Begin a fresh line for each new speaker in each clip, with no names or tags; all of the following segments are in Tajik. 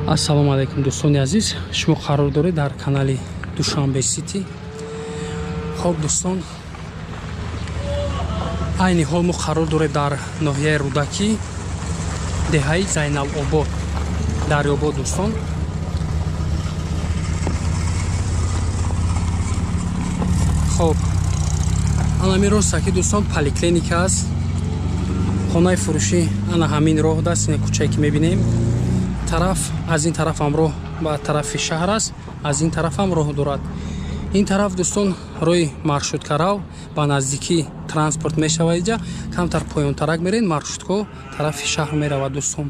Ассалому алайкум, дӯстони азиз. Шумо қарор доред дар канали Душанбе Сити. Хоб, дӯстон, айни ҳол мо қарор дорем дар ноҳияи Рӯдакӣ, деҳаи Зайналобод, Дарёбод, дӯстон. Хоб, ана ҳамин ростаки, дӯстон, поликлиника аст. Хонаи фурӯшӣ ана ҳамин роҳ даст, ин кӯчае ки мебинем. Тараф аз ин тараф ҳам роҳ ба тарафи шаҳр аст, аз ин тараф ҳам роҳ дорад. Ин тараф, дӯстон, роҳи маршруткарав ба наздикӣ транспорт мешавад. Иҷа камтар поёнтарак мерен, маршрутко тарафи шаҳр меравад, дӯстон.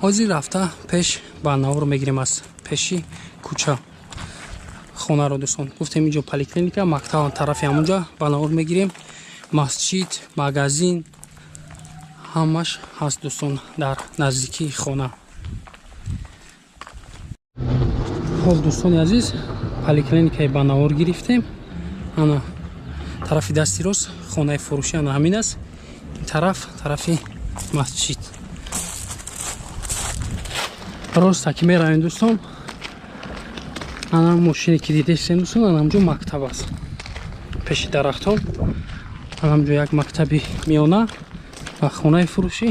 Ҳозир рафта пеш ба навор мегирем аз пеши кӯча хонаро, дӯстон. Гуфтем, инҷо поликлиника, мактаб тарафи ҳамунҷа ба навор мегирем, масҷид, магазин ҳамаш ҳаст, дӯстон, дар наздикии хона. Хоб, дӯстони азиз, поликлиникаи ба навор гирифтем. Ана тарафи дасти рост хонаи фурӯшӣ ана ҳамин аст. Ин тараф тарафи масҷид. Роста ки меравем, дӯстон, ана мошине ки дидестем, дӯстон, ана ҳамҷо мактаб аст, пеши дарахтон. Ана ҳамҷо як мактаби миёна ва хонаи фурӯшӣ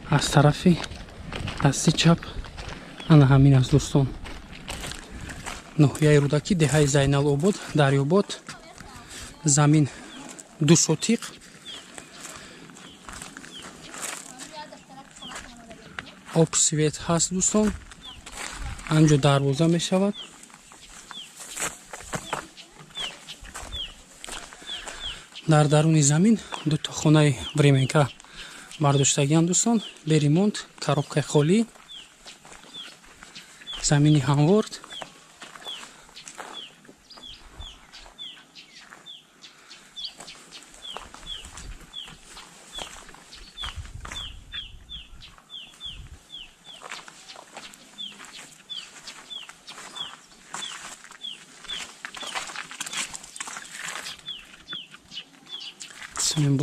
аз тарафи дасти чап ана ҳамин аст, дӯстон. Ноҳияи Рӯдакӣ, деҳаи Зайналобод, Дарёбод, замин 2 сотиқ. Об, свет ҳаст, дӯстон. Анҷо дарвоза мешавад. Дар даруни замин дута хонаи временка бардоштагианд, дӯстон, бе ремонт, коробкаи холӣ, замини ҳамвор.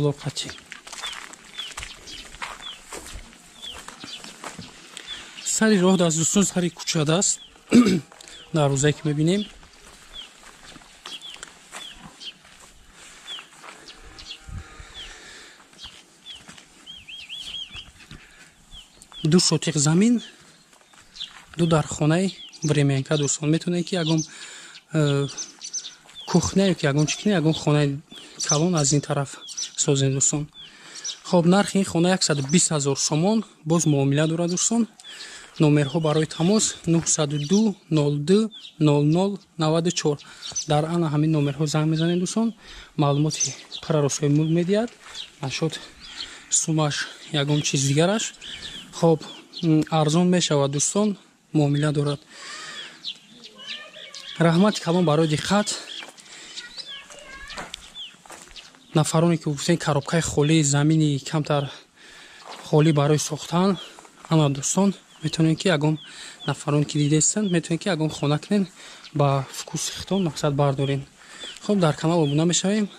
Блокати сари роҳ даст, дӯстон, сари кӯча даст, дарвозае ки мебинем. 2 сотиқ замин, ду дар хонаи временка, дӯстон. Метавонед ки ягон кухня ё ки ягон чӣ кунед, ягон хонаи калон аз ин тараф созем, дӯстон. Хоб, нархи ин хона 120 ҳазор сомон, боз муомила дорад, дӯстон. Номерҳо барои тамос 902 02 00 94. Дар ана ҳамин номерҳо занг мезанед, дӯстон, маълумоти пурраро соҳибмулк медиҳад нашуд сумаш, ягон чиз дигараш. Хоб, арзон мешавад, дӯстон, муомила дорад. Раҳмати калон барои диққат. Нафароне ки гуфтем, коробкаи холӣ, замини камтар холӣ барои сохтан, ана, дӯстон, метавонед ки ягон нафароне ки дидестанд, метавонед ки ягон хона кунед ба вкуси худтон, мақсад бардорен. Хоб, дар канал обуна мешавем,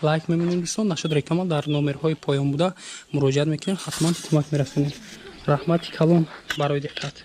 лайк мемонем, дӯстон. Нашуд реклама, дар номерҳои поён буда муроҷиат мекунем, ҳатман кӯмак мерасонем. Раҳмати калон барои диққат.